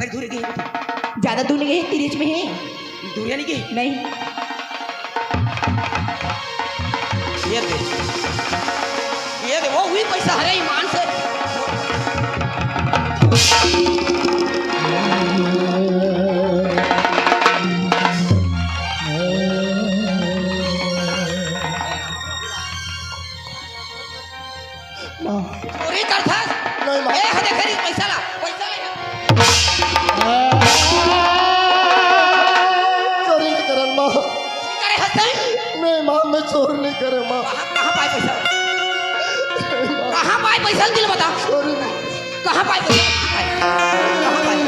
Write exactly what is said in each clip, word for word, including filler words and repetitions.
दूर गे। ज्यादा दूर नहीं गे, तिरेच में हे। दूरिया नहीं गे। नहीं। ये दे, ये दे, वो वही पैसा हरे ईमान से। माँ। चोरी करथस? नहीं, माँ। ए, ह देखे रे, पैसा ला, पैसा ला। चोरी नहीं करन, माँ। करे हस तैं? नहीं, माँ, मैं चोर नहीं करे, माँ। कहाँ, कहाँ पाए पैसा? कहाँ पाए पैसा, दिल बता। चोरी नहीं। कहाँ पाए पैसा? कहाँ पाए?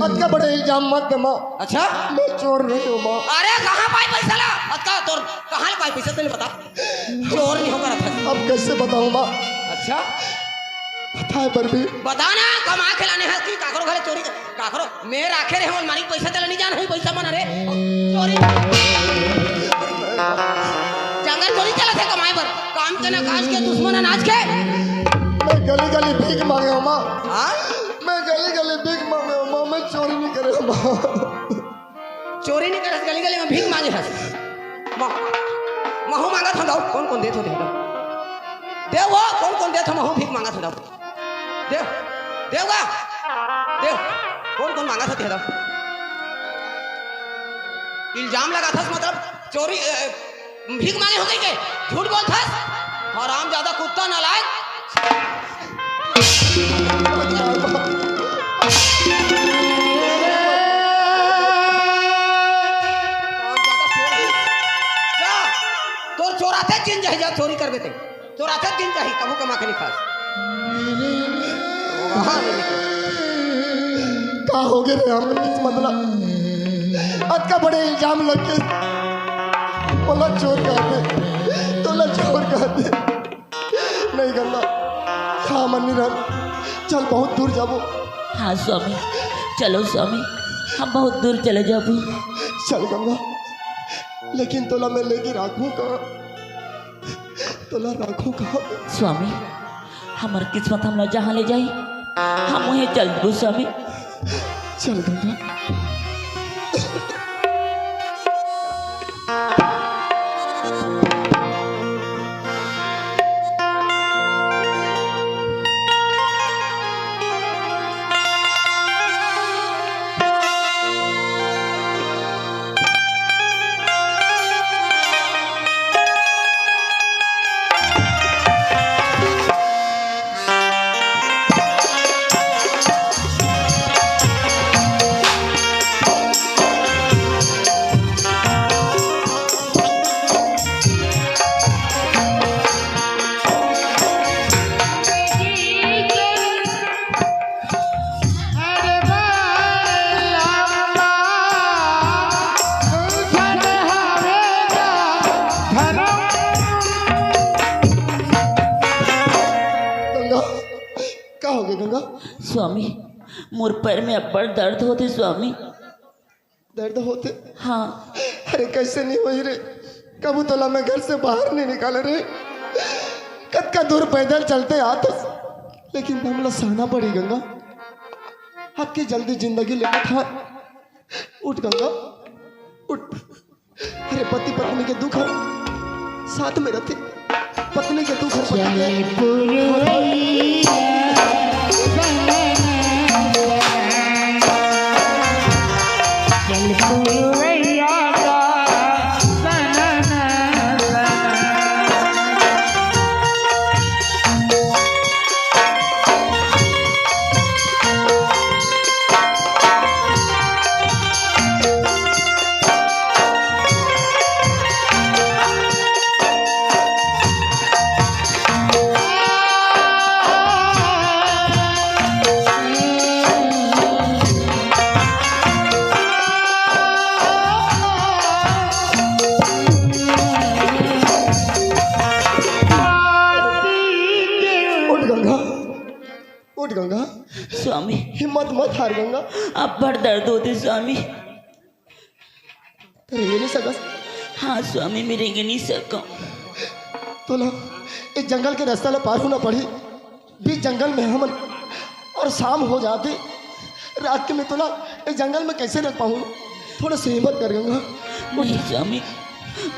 अतका बड़े इल्जाम मत दे, माँ। अच्छा? मैं चोर नहीं हूँ, माँ। अरे, कहाँ पाए पैसा ला? अतका तोर, कहाँ ले पाए पैसा, दिल बता। चोर नहीं हो करत हस। अब कैसे बताऊं, माँ? अच्छा? पता है, पर भी बता ना, कमा के लाने हस कि काकरो घरे चोरी कर, काकरो मैं राखे रहे, अलमारी के पैसा चला नहीं जान है, पैसा मन रे। चोरी। जंगल चोरी चला थे कमाए बर, काम के ना काज के, दुश्मन अनाज के। मैं गली गली भीख मांगे हूँ, माँ। हाँ? मैं गली गली भीख मांगे हूँ, माँ। मैं चोरी नहीं करे हूँ, माँ। चोरी नहीं करस, गली गली में भीख मांगे हस। मह-, महू मांगत हंव, कौन कौन देत हो, दे दो। दे वो, कौन कौन देत हो, महू भीख मांगत हंव। दे, देव गा। दे, कौन कौन मांगत हो, दे दो। इल्जाम लगाथस, मतलब चोरी, अ, भीख मांगे हो कहिके? झूठ बोलथस? हराम ज्यादा कुत्ता नालायक। जा, तोर चोराथे जिन जाही, जा चोरी करबे ते। चोराथे जिन जाही, कभू कमा के नहीं खास। कहाँ ले लेके? का हो गे रे, हमन किस्मत ला अतका बड़े इल्जाम लग के, तोला चोर कह दे, तोला चोर कह दे। नहीं गंगा, यहाँ मन नहीं रहन। चल, बहुत दूर जाबो। हाँ स्वामी, चलो स्वामी, हम बहुत दूर चले जाबो। चल गंगा, लेकिन तोला मैं लेके राखूं कहाँ? तोला राखूं कहाँ? स्वामी, हमर किस्मत हमला जहाँ ले जाही, हम उहें चल देबो स्वामी। चल गंगा। गंगा, का हो गे गंगा? स्वामी, मोर पैर में अब्बड़ दर्द होथे स्वामी। दर्द होथे? हाँ। अरे, कैसे नहीं होही रे? कभू तोला मैं घर से बाहर नहीं निकाले रे। कतका दूर पैदल चलते आत हस, लेकिन हमला सहना पड़ी गंगा। अतकी जल्दी जिंदगी लेना था। उठ गंगा, उठ। अरे, पति पत्नी के दुख हर साथ में रथे। पत्नी के दुख हर पति के। उठ गंगा, उठ गंगा। स्वामी। हिम्मत मत हार गंगा। अब्बड़ दर्द होथे स्वामी। रेंगे नहीं सकस? हाँ स्वामी, मैं रेंगे नहीं सकंव। तोला इस जंगल के रास्ता ला पार होना पड़ी। बीच जंगल में हमन और शाम हो जाथे। रात के मैं तोला ए जंगल में कैसे रख पाऊँ? थोड़ा सा हिम्मत कर गंगा। नहीं स्वामी,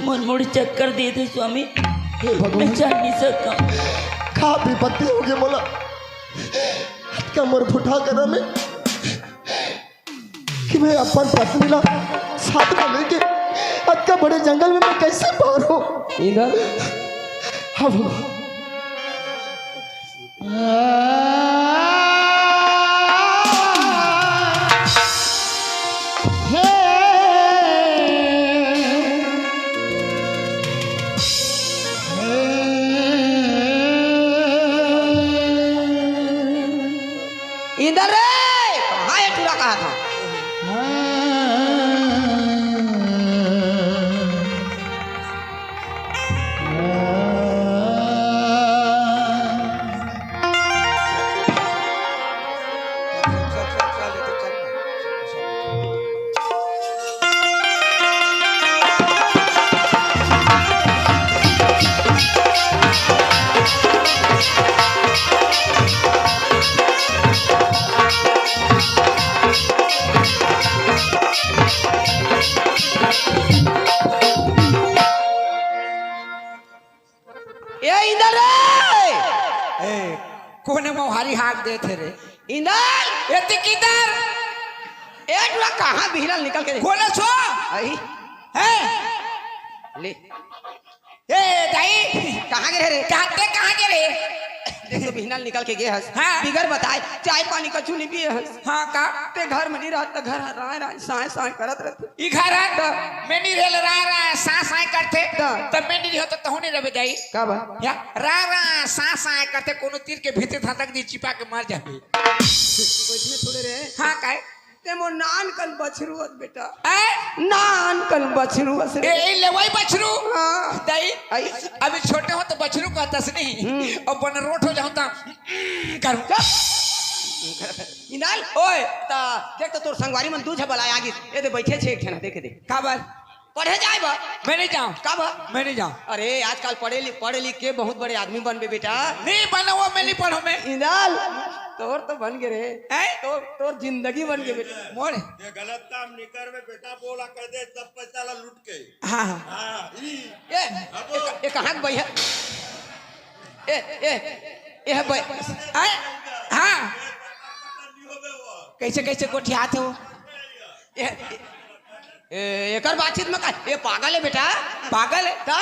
मोर मुड़ी चक्कर देथे स्वामी। हे भगवान। मैं चल नहीं सकता। का विपत्ति होगे मोला? अतका मोर फुटहा करा में कि मैं अपन पत्नी ला साथ में लेके अतका बड़े जंगल में मैं कैसे पार हूँ? इधर। हाँ भगवान। इंदर रे, कहाँ ये टूरा कहा था? ए इंदर रे! ए, कोने मोहारी हाक देथे रे? इंदर! ए, ते किधर? ए, टूरा कहाँ बिहनल निकल के? कोने छो? आई। हैं? ले। ए, दाई! कहाँ गे रहे रे? कहाँ ते कहाँ गे रहे? देख तो बिहनल निकल के गे हस। हाँ। बिगर बताए, चाय पानी कछु नहीं पिए हस। हाँ का? ते घर में नहीं रहत, घर राय राय, साय साय करत रहत। ई घर है? त मैं नहीं रहल, रा रा सा सा करथे। त? त मैं नहीं रहत, तहू नहीं रहबे दाई। का बा? या रा रा सा सा करथे, कोनो तीर के भीतर धधक दी, चिपा के मर जाबे। ओइसने थोड़े रे। हाँ, काहे? ते मोर नान कन बछरू अस बेटा। ए? नान कन बछरू अस रे। ए, ए, लेवई बछरू? हाँ। दाई, आई। अभी छोटे हो तो बछरू कहतस नहीं। हम्म। अब बनरोट हो जाऊं त, हम्म, करूं। चुप। इंदर, ओए। त देख तो तोर संगवारी मन दू झन बलाय आगिस। ए दे बइठे छे एक झन, देखे दे। काबर? पढ़े जाए बर। मैं नहीं जाऊं। काबर? मैं नहीं जाऊं। अरे, आजकल पढ़े लि-, पढ़ लिख के बहुत बड़े आदमी बनबे बेटा। नहीं बनो वो, मैं नहीं पढ़ो मैं। इंदर, तोर तो बन गे रे। हैं? तोर, तोर जिंदगी बन गे बेटा। मोर? ये गलत काम नहीं करबे बेटा, बोला कह दे, सब पैसा ला लूट के। हाँ, हाँ। हाँ, ई। ए, अब ए, ए, कहाँ के भैया? ए, ए, ए, भाई। आय? हाँ। कैसे, कैसे गोठियात हो? ए, ए, एकर बातचीत में का, ए पागल है बेटा। पागल है? ता,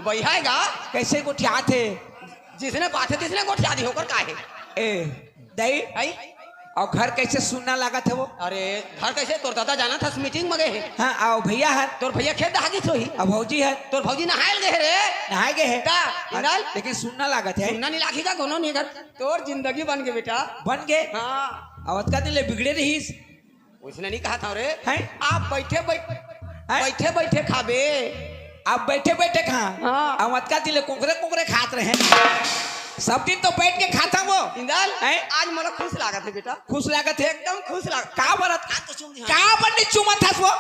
भैया है गा। कैसे गोठियात है? जिसने बात है, तिसने गोठिया दी होकर का है? ए, दई? आई? अउ घर कइसे सुन्ना लागत हे वो? अरे, घर कइसे? तोर दादा जानत हस, मीटिंग म गे हे। हाँ, अउ भइया हर? तोर भइया खेत डहा गिस होही। अउ भौजी हर? तोर भौजी नहाय ल गे हे रे। नहाय गे हे? का? अउ इंदर? लेकिन सुन्ना लागत हे। सुन्ना नइ लागही का कोनो नइ कर। तोर जिंदगी बन गे बेटा। बन गे? हाँ। अउ अतका दिन ले बिगड़े रहिस। ओइसने नइ कहत हंव रे। हैं? आप बइठे बइठ-, हैं? बइठे बइठे खाबे। आप बइठे बइठे खा। हाँ। अउ अतका दिन ले कुकरे कुकरे खात रहे। सब दिन तो बइठ के खाता वो। इंदर, हैं? आज मोला खुश लागत हे बेटा। खुश लागत हे? एकदम खुश लागत। का बरत? का तो चूम दिहा। का बर नइ चूमत हस वो?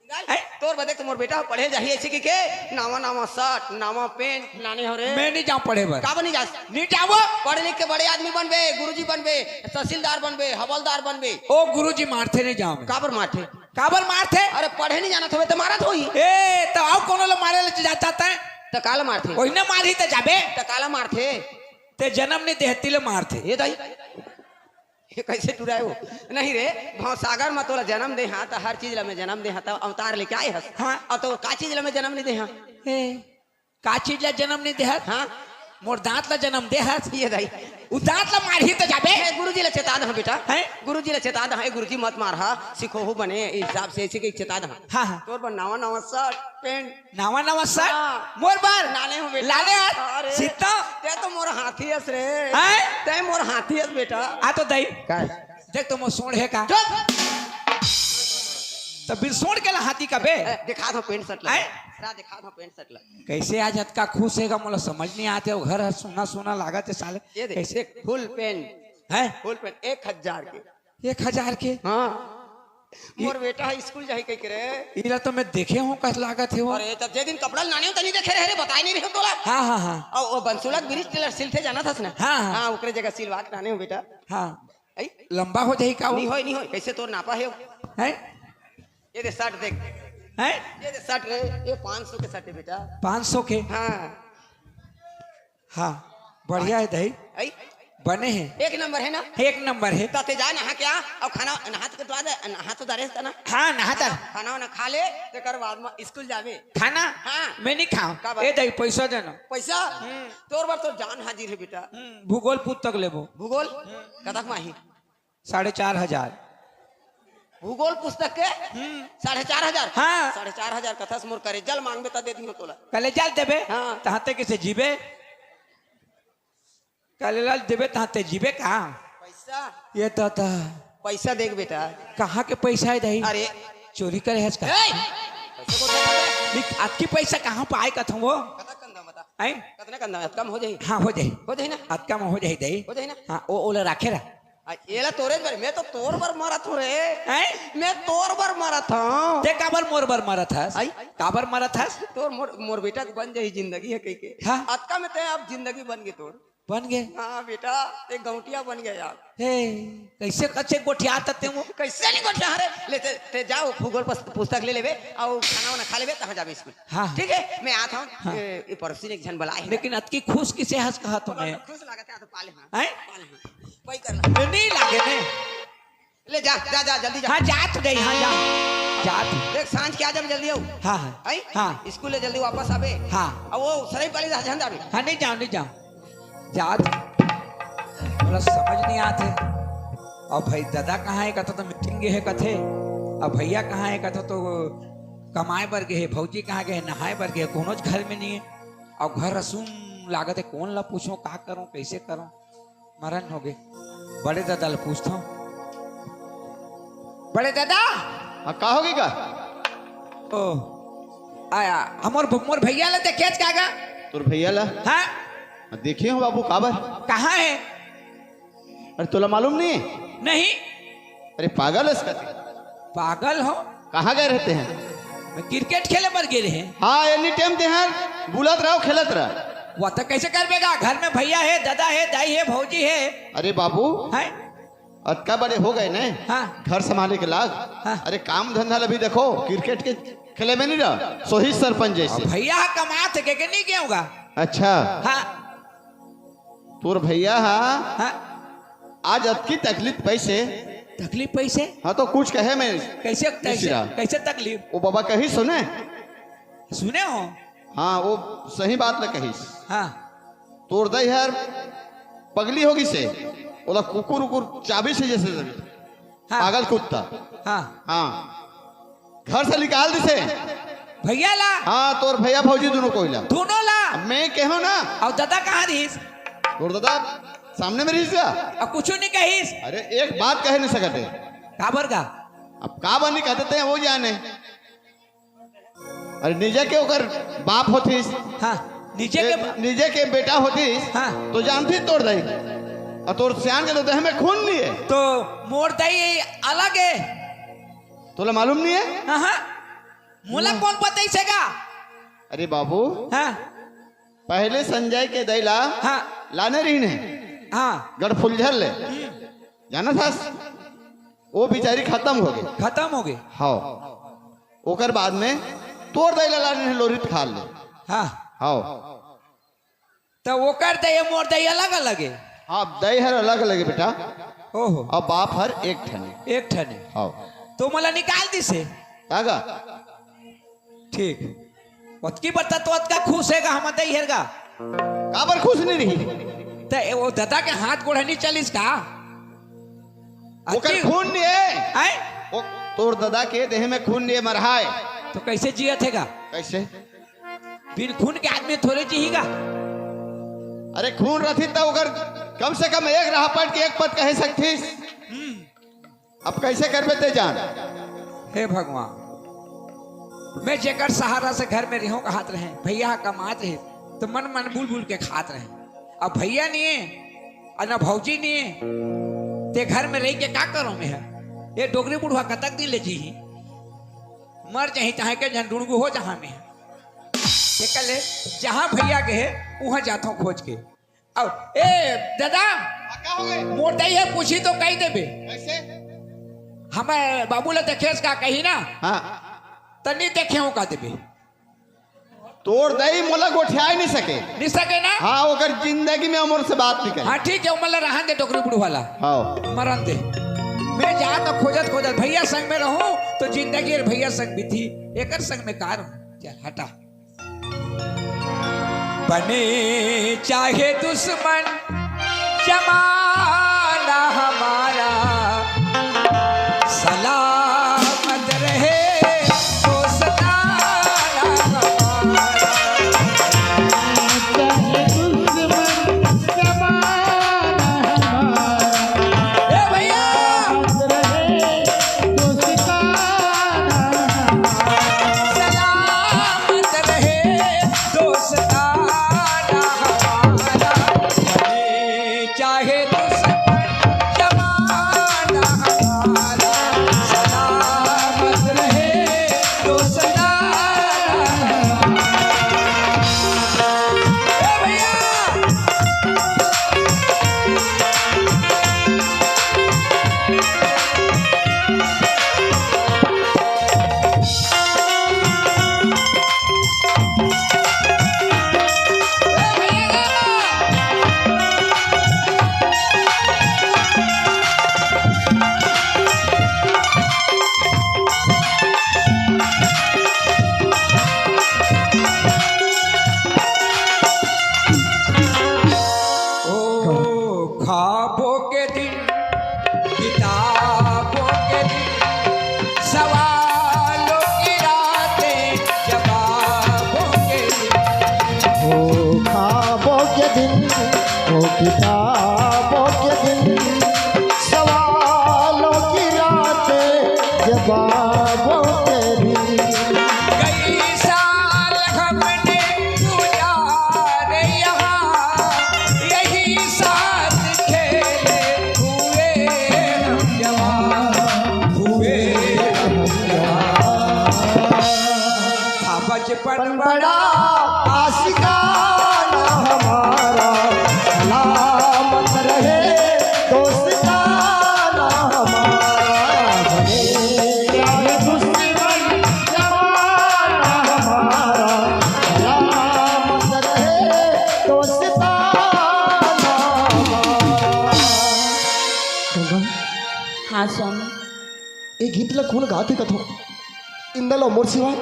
इंदर, हैं? तोर बदे तो मोर बेटा पढ़े जाही अइसे कहिके, नावा नावा शर्ट, नावा पैंट लाने हंव रे। मैं नइ जांव पढ़े बर। का बर नइ जास? नइ जांव। पढ़ लिख के बड़े आदमी बनबे, गुरुजी बनबे, तहसीलदार बनबे, हवलदार बनबे। ओ गुरुजी मारथे, नइ जांव मैं। का बर मारथे? काबर मारथे? अरे पढ़े नइ जानत हवे त मारत होही। ए, त अउ कोनो ल मारे ल जा-, जाता है? त काला मारथे? ओही न मारही त जाबे। त काला मारथे? ते जनम नइ देहे तेला मारथे। ए दाई, ये कइसे टुराय हो? नहीं रे, भवसागर म तोला जनम दे हंव, त हर चीज ल मैं जनम दे हंव, त अवतार लेके आय हस। हाँ। अउ तो का चीज ल मैं जनम नइ दे हंव? ए, का चीज ला जनम नइ देहस? हाँ। मोर दांत ला जनम देहस। ये दाई। उ दांत ला मारही त जाबे। ए, गुरुजी ला चेता दहा बेटा। हैं? गुरुजी ला चेता दहा, ए, गुरुजी मत मारहा, सिखोहू बने हिसाब से, अइसे कहिके चेता दहा। हाँ, हाँ। तोर बर नावा नावा शर्ट, पैंट। नावा नावा शर्ट? हाँ। मोर बर? लाने हंव बेटा। लाने हस? अरे। सीता? ते तो मोर हाथी हस रे। हैं? ते मोर हाथी हस बेटा। आ तो दई। का? देख तो मोर सोंड़ हे का? चुप। त बिन सोंड़ के ला हाथी कबे? ए, देखा दहा पैंट शर्ट ला। हैं? रा, देखा दहा पैंट शर्ट ला। कइसे आज अतका खुश हे गा, मोला समझ नइ आत हे। वो घर हर सुन्ना सुन्ना लागत हे साले। ये देख, कइसे? फुल पैंट। हैं? फुल पैंट, एक हजार के। एक हजार के? हाँ। मोर बेटा ह स्कूल जाही कहिके रे। इला तो मैं देखे हंव, कस लागत हे वो। अरे, त जे दिन कपड़ा लाने हंव, त नइ देखे रहे रे, बताय नइ रहेंव तोला। हाँ, हाँ, हाँ। अउ वो बंसुला के ब्रिज टेलर सिलथे, जानत हस ना? हाँ, हाँ। हाँ, ओकरे जगह सिलवा के लाने हंव बेटा। हाँ। ऐ? लंबा हो जाही का वो? नहीं होय, नहीं होय। कैसे तोर नापा हे वो? हैं? ये दे शर्ट देख। हैं? ये दे शर्ट रे, ये पाँच सौ के शर्ट हे बेटा। पाँच सौ के? हाँ। हाँ, बढ़िया हे दही। ऐ? बने हे। एक नंबर हे ना? एक नंबर हे। त ते जा नहा के आ, अउ खाना नहा तो दे, नहा तो डारे ना? हाँ, नहा डारे। खाना वाना खा ले, तेकर बाद में स्कूल जाबे। खाना? हाँ। मैं नहीं खाऊं। का बात? ए दही, पैसा देना। पैसा? हम्म। तोर बर तोर जान हाजिर हे बेटा। हम्म, भूगोल पुस्तक लेबो। भूगोल? कतक माही? साढ़े चार हजार। भूगोल पुस्तक के? हम्म। साढ़े चार हजार? हाँ। साढ़े चार हजार कथस मोर करेजा ल मांगबे त दे दिहो तोला। करेजा ल देबे? हाँ। तहां ते कइसे जीबे? करेजा ल देबे तहां ते जीबे का? पैसा? ये तो था। पैसा देख बेटा। कहाँ के पैसा हे दही? अरे। चोरी करे हस का? ए! पैसा को देख बे। निक-, अतकी पैसा कहाँ पाए कथों वो? कतक कंदा बता। हैं? कतना कंदा? अतका म हो जाही? हाँ, हो जाही। हो जाही ना? अतका म हो जाही दही। हो जाही ना? हाँ, ओ, ओला राखे रह। आ, एला तोरे बर, मैं तो तोर बर मरत हूँ रे। हैं? मैं तोर बर मरत हूँ। ते काबर मोर बर मरत हस? आई? काबर मरत हस? तोर मोर, मोर बेटा के बन जाही जिंदगी हे कहिके। हाँ। अतका में ते अब जिंदगी बन गे तोर। बन गे? हाँ बेटा, ते गौंटिया बन गे यार। हे, कैसे, कैसे गोठियात हस ते वो? कैसे नहीं गोठिया रे? ले ते, ते जाओ भूगोल पस-, पुस्तक ले लेबे अउ खाना वाना खा लेबे, तहाँ जाबे स्कूल। हाँ। ठीक है, मैं आत हूँ। हाँ। ए, ए पड़ोसी ने एक झन बलाए हे। लेकिन अतकी खुश किसे हस कहा तुम्हें? खुश लागत हे, तो पाले हाँ। हैं? पाले हाँ। कोई कर ला। ए, नहीं लागे ने। ले जा, जा, जा, जल्दी जा। हाँ, जात नहीं, हाँ, जा। जात। देख, सांझ के आ जाबे, जल्दी आओ। हाँ, हाँ। हैं? हाँ। स्कूल ले जल्दी वापस आबे। हाँ। अब वो सराई पाली ला झन जाबे। हाँ, नहीं जाओ, नहीं जाओ। जात। थोड़ा समझ नहीं आत हे। अब भाई दादा कहाँ हे, कथे तो मीटिंग गे हे कथे। अब भैया कहाँ हे, कथे तो कमाए बर गे हे। भौजी कहाँ गे हे, नहाए बर गे हे, कोनोच घर में नहीं हे। अब घर सुन लागत हे, कोन ला पूछों, का करों, कैसे करों? मरन हो गे। बड़े दादा ल पूछथंव। बड़े दादा! हाँ, का हो गे का? ओ, आया, हमर भ-, मोर भैया ला देखेच का गा? तोर भैया ला? हाँ? हाँ, देखे हंव बाबू, काबर? कहाँ हे? अरे, तोला मालूम नहीं? नहीं। अरे, पागल हस का? पागल हो? कहाँ गए रहते हैं? मैं क्रिकेट खेले बर गे रहें। हाँ, एनी टाइम ते हर बुलत रहो, खेलत रह। वो तो कैसे करबे गा? घर में भैया हे, दादा हे, दाई हे, भौजी हे। अरे बाबू, हैं? अतका बड़े हो गए ने, हाँ। घर संभाले के लाग। हाँ। अरे काम धंधा ला भी देखो, क्रिकेट के खेले में नहीं रह, सोही सरपंच जैसे। अब भैया ह कमात हे के, के नहीं गेंव गा? अच्छा। हाँ। तोर भैया हा हाँ। आज अतकी तकलीफ पैसे। तकलीफ पैसे? हाँ, तो कुछ कहे मैं कैसे, कैसे, इसीरा। कैसे तकलीफ? वो बाबा कही सुने। सुने हो? हाँ, वो सही बात ल कहिस। हाँ। तोर दाई हर पगली हो गिस हे, ओला कुकुर उकुर चाबिस हे जैसे। हाँ। पागल कुत्ता। हाँ। हाँ। घर से निकाल दिस हे। भैया ला? हाँ, तोर भैया भौजी दुनों कोई ला। दुनों ला? अब मैं कहूँ ना। अउ दादा कहाँ रहिस? तोर दादा सामने में रहिस गा। अब कुछू नहीं कहिस? अरे, एक बात कहे नहीं सकत हे। काबर गा? अब काबर नहीं कहते ते, वो जाने। अरे, निजे के ओकर बाप होतिस। हाँ, निजे के ए, बा- निजे के बेटा होतिस, हाँ। तो जानतिस तोर दाई। अउ तोर सियान के तो देह में खून नहीं हे। तो मोर दाई अलग हे। तोला मालूम नहीं हे? हाँ, हाँ। मोला हाँ। कौन बताइस हे गा? अरे बाबू, हाँ। पहले संजय के दाई ला हाँ। लाने रहिन हे। हाँ। गढ़फुलझर ले। हम्म। जानत हस? वो बेचारी खतम हो गे। खतम हो गे। हाँ। ओकर बाद में तोर दाई ला लाने रहिन हे लोरित खार ले। हाँ। हाँ। त ओकर दाई मोर दाई अलग अलग हे। हाँ, दाई हर अलग अलग हे बेटा। ओहो। अउ बाप हर एक ठन हे। एक ठन हे। हाँ। तो मोला निकाल दिस हे। का गा? ठीक। ओतकी बता तो ओतका खुश हे गा, हमर दाई हर गा। काबर खुश नहीं रही? त ए, वो दादा के हाथ गोड़ नहीं चलिस का? ओकर अति- खून नहीं हे। हैं? वो तोर दादा के देह में खून नहीं हे, मरहा हे। तो कैसे जियत हे गा? कैसे? बिन खून के आदमी थोरे जीही गा। अरे, खून रहतिस त ओकर कम से कम एक राहपट के एक पद कहे सकतिस। हम्म। अब कैसे करबे ते जान? हे भगवान, मैं जेकर सहारा से घर में रहेंव कहत रहें, भैया ह कमात रहे, त मन मन बुल बुल के खात रहें। अब भैया नहीं हे, अउ न भौजी नहीं हे, ते घर में रहि के का करों मैं ह? ये डोकरी बुढ़वा कतक दिन ले जीही? मर जाही, चाहे के झन डुड़गू हो जहाँ मैं ह। तेकर ले जहाँ भैया गे हे, उहाँ जाथंव खोज के। अब ए दादा, का हो गए? मोर दाई हे पूछी तो कही देबे। कैसे? हमर बाबू ला देखेस का कही ना? हाँ। त नहीं देखे हो का देबे। तोर दाई मोला गोठिया नहीं सके। नहीं सके ना? हाँ, ओकर जिंदगी में हमर से बात नहीं करे। हाँ ठीक है, उमर ला रहन दे, डोकरी बुढ़वा ला। हाँ। मरन दे। मैं जात खोजत खोजत भैया संग में रहूं तो जिंदगी और भैया संग बीती, एकर संग में का रहूं? चल हटा। बने चाहे दुश्मन, जमाना हमारा सलामत रहे, दोस्ताना हमारा। चाहे दुश्मन, जमाना हमारा ए भैया, सलामत रहे, दोस्ताना हमारा। बने चाहे दुश्मन, जमाना हमारा। सलामत रहे, दोस्ताना हमारा। ए भैया, ओ ख्वाबों के दिन, किताबों के दिन, सवालों की रातें, जवाबों के दिन। ओ ख्वाबों के दिन, ओ किताबों के दिन, सवालों की रातें, जवाबों के दिन। कई साल हमने गुजारे यहाँ, यही साथ खेले हुए हम जवान, हुए हम जवान। था बचपन बड़ा आशिकाना हमारा, सलामत रहे दोस्ताना हमारा। बने चाहे दुश्मन, जमाना हमारा, सलामत रहे दोस्ताना हमारा। गंगा, हाँ स्वामी। ए गीत ला कौन गात हे कथो? इंदल अउ मोर सिवाय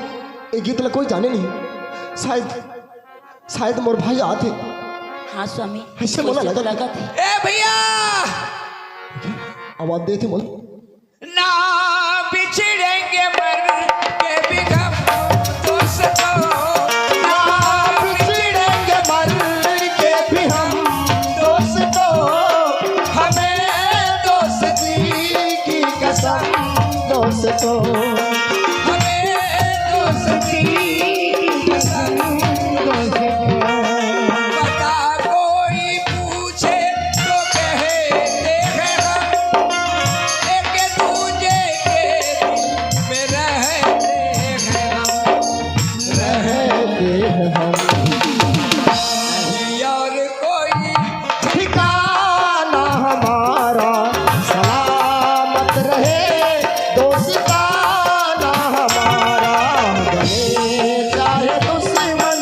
ए गीत ला कोई जाने नहीं। शायद, शायद मोर भाई आत हे। हाँ स्वामी, ऐसे मोला वैसे तो लगत हे। लगत हे। ए भैया! आवाज देथे मोला। ना बिछड़ेंगे मर के भी हम दोस्तों, ना बिछड़ेंगे मर के भी हम दोस्तों, हमें दोस्ती की कसम दोस्तों, हमें दोस्ती की कसम दोस्तों। बता कोई पूछे तो कहते हैं हम, एक दूजे के दिल में रहते हैं हम, रहते हैं हम। नहीं और कोई ठिकाना हमारा, सलामत रहे दोस्ताना हमारा। बने चाहे दुश्मन,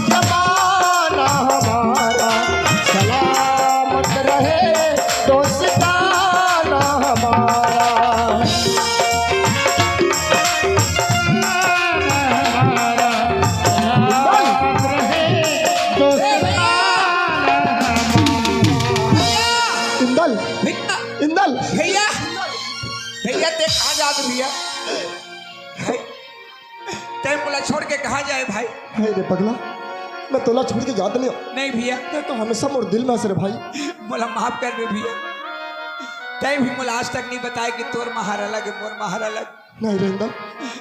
जमाना हमारा, सलामत रहे दोस्ताना हमारा। इंदल, भैया, इंदल, भैया, भैया, ते कहाँ जात भैया? भाई, ते मोला छोड़ के कहाँ जाए भाई? हाय रे पगला, मैं तोला छोड़ के जात नहीं हूँ। नहीं भैया। ते तो हमेशा मोर दिल में हस रे भाई। मोला माफ कर दे भैया, ते भी मोला आज तक नहीं बताए कि तोर माँ हर अलग है, मोर माँ हर अलग। नहीं रे इंदल,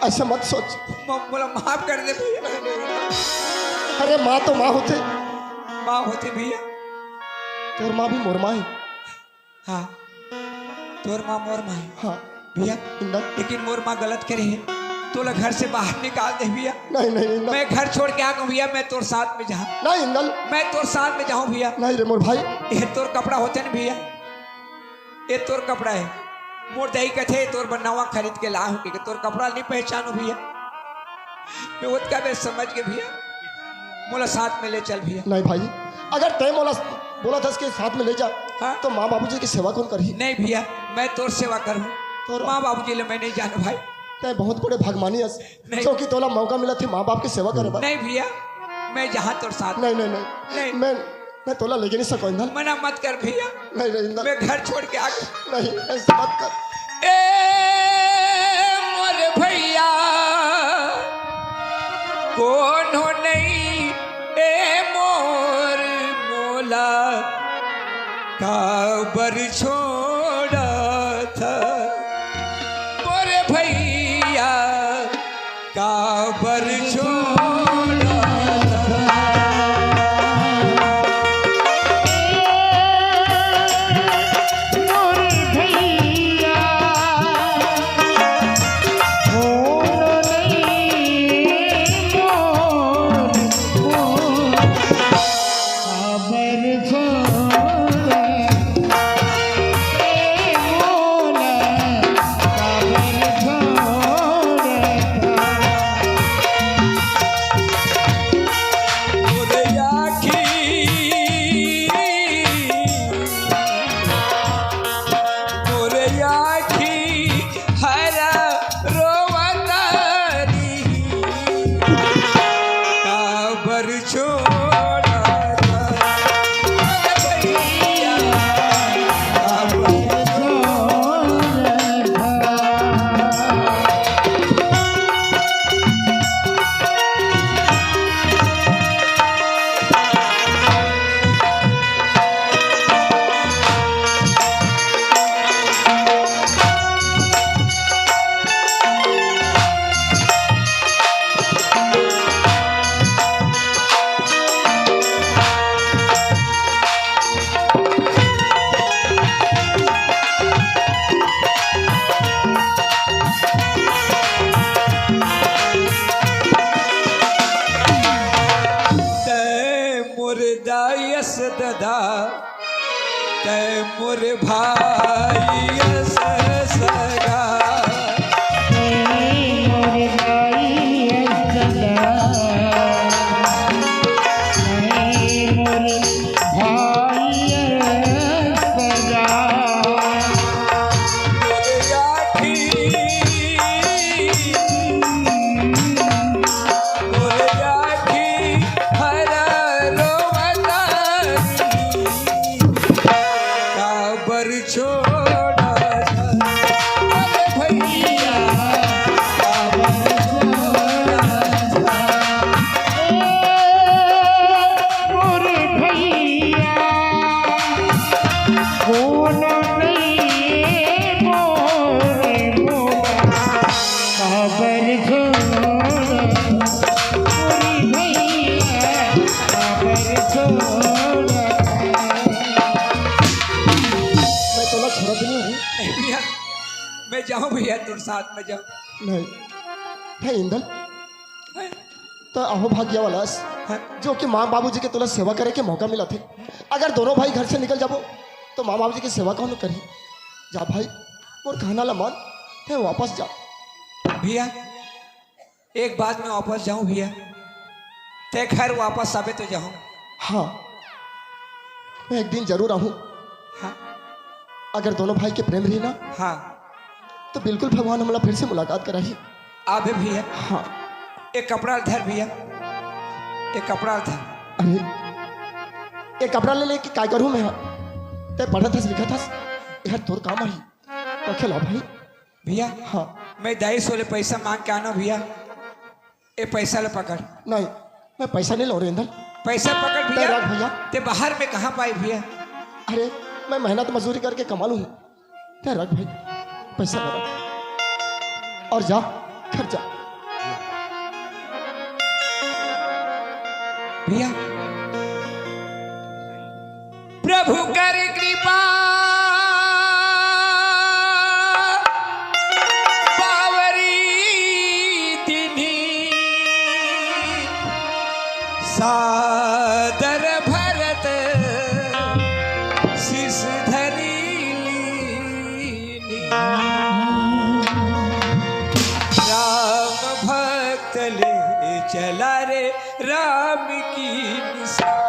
ऐसा मत सोच। म-, मोला माफ कर दे भैया। अरे माँ तो माँ होथे। माँ होथे भैया। तोर माँ भी मोर माँ हे। हाँ, तोर माँ मोर माँ हे। हाँ। भैया, इंदल। लेकिन मोर माँ गलत करे हे। तोला घर से बाहर निकाल दे भैया। नहीं, नहीं, इंदल। मैं घर छोड़ के आ गया भैया, मैं तोर साथ में जाहूं। नहीं, इंदल। मैं तोर साथ में जाहूं भैया। नहीं रे मोर भाई। ये तोर कपड़ा होते ना भैया, ये तोर कपड़ा हे। मोर दाई कथे, "तोर बर नवा खरीद के लाहूं," कहिके तोर कपड़ा नहीं पहचानों भैया। मैं ओतका बेर समझ गे भैया, मोला साथ में ले चल भैया। नहीं भाई, अगर तैं मोला बोलत हस कि साथ में ले जा, हाँ। तो माँ बाबूजी के सेवा कौन करही? नहीं भैया, मैं तोर सेवा करूँ, तोर माँ बाबूजी ले मैं नहीं जानों भाई। तैं बहुत बड़े भगमानी हस, नहीं। जो कि तोला मौका मिलत हे माँ बाप के सेवा करे बर। नहीं भैया, मैं जाहूं तोर साथ। नहीं, नहीं, नहीं। नहीं। मैं, मैं तोला लेगे नहीं सकूं, इंदल। मना मत कर भैया। नहीं रे, इंदल। मैं घर छोड़ के आ गया। नहीं, ऐसा मत कर। ए मोर भैया, कोनो नहीं, ए मोर मोला काबर छोड़त हस? मोर भैया, काबर छोड़त हस? मोर भैया, कोनो नहीं मोर, मोर, काबर छोड़त हस? ए मोला काबर छोड़त हस? मोर आँखी, मोर आँखी हर रोवत रही, काबर छोड़त हस? तैं मोर दाई अस ददा, तैं मोर भाई अस सगा। तैं मोर भाई अस सगा। तैं मोर भाई अस सगा। मोर आँखी, मोर आँखी हर रोवत रही, काबर छोड़त हस? अरे भैया, काबर छोड़त हस? ए मोर भैया, कोनो नहीं मोर, मोर काबर छोड़त हस? मोर भैया, काबर छोड़त हस? मैं तोला छोड़त नहीं हूँ। नहीं भैया, मैं जाहूँ भैया, तोर साथ में जाहूँ। नहीं, नहीं इंदल, हैं? तो अहो भाग्य वाला हस, हैं? जो कि माँ बाबूजी के तोला सेवा करे के मौका मिलत हे। अगर दोनों भाई घर से निकल जाबो, तो माँ बाबूजी के सेवा कौन करही? जा भाई, मोर कहना ला मान, तैं वापस जा। भैया, एक बात, मैं वापस जाहूँ भैया, तैं घर वापस आबे तो जाहूँ। हाँ, मैं एक दिन जरूर आहूँ। हाँ। अगर दोनों भाई के प्रेम रही ना, हाँ। तो बिल्कुल भगवान हमला फिर से मुलाकात कराही। आबे भैया। हाँ। एक कपड़ा धर भैया, एक कपड़ा धर। अरे, एक कपड़ा ले लेके काय करूँ मैं? तैं पढ़त हस, लिखत हस, ये हर तोर काम आही। रखे ला भाई। भैया, हाँ। मैं दाई से ले पैसा मांग के आनो भैया, ये पैसा ले पकड़। नहीं, मैं पैसा नहीं लूँ रे इंदल। पैसा पकड़ तैं भैया। रख भैया। तैं बाहर में कहाँ पाई भैया? अरे, मैं मेहनत मजदूरी करके कमा लूँ। तैं रख भाई, पैसा ले रख। और जा, घर जा। भैया, प्रभु कर कृपा पावरी। चला रे राम की निशानी।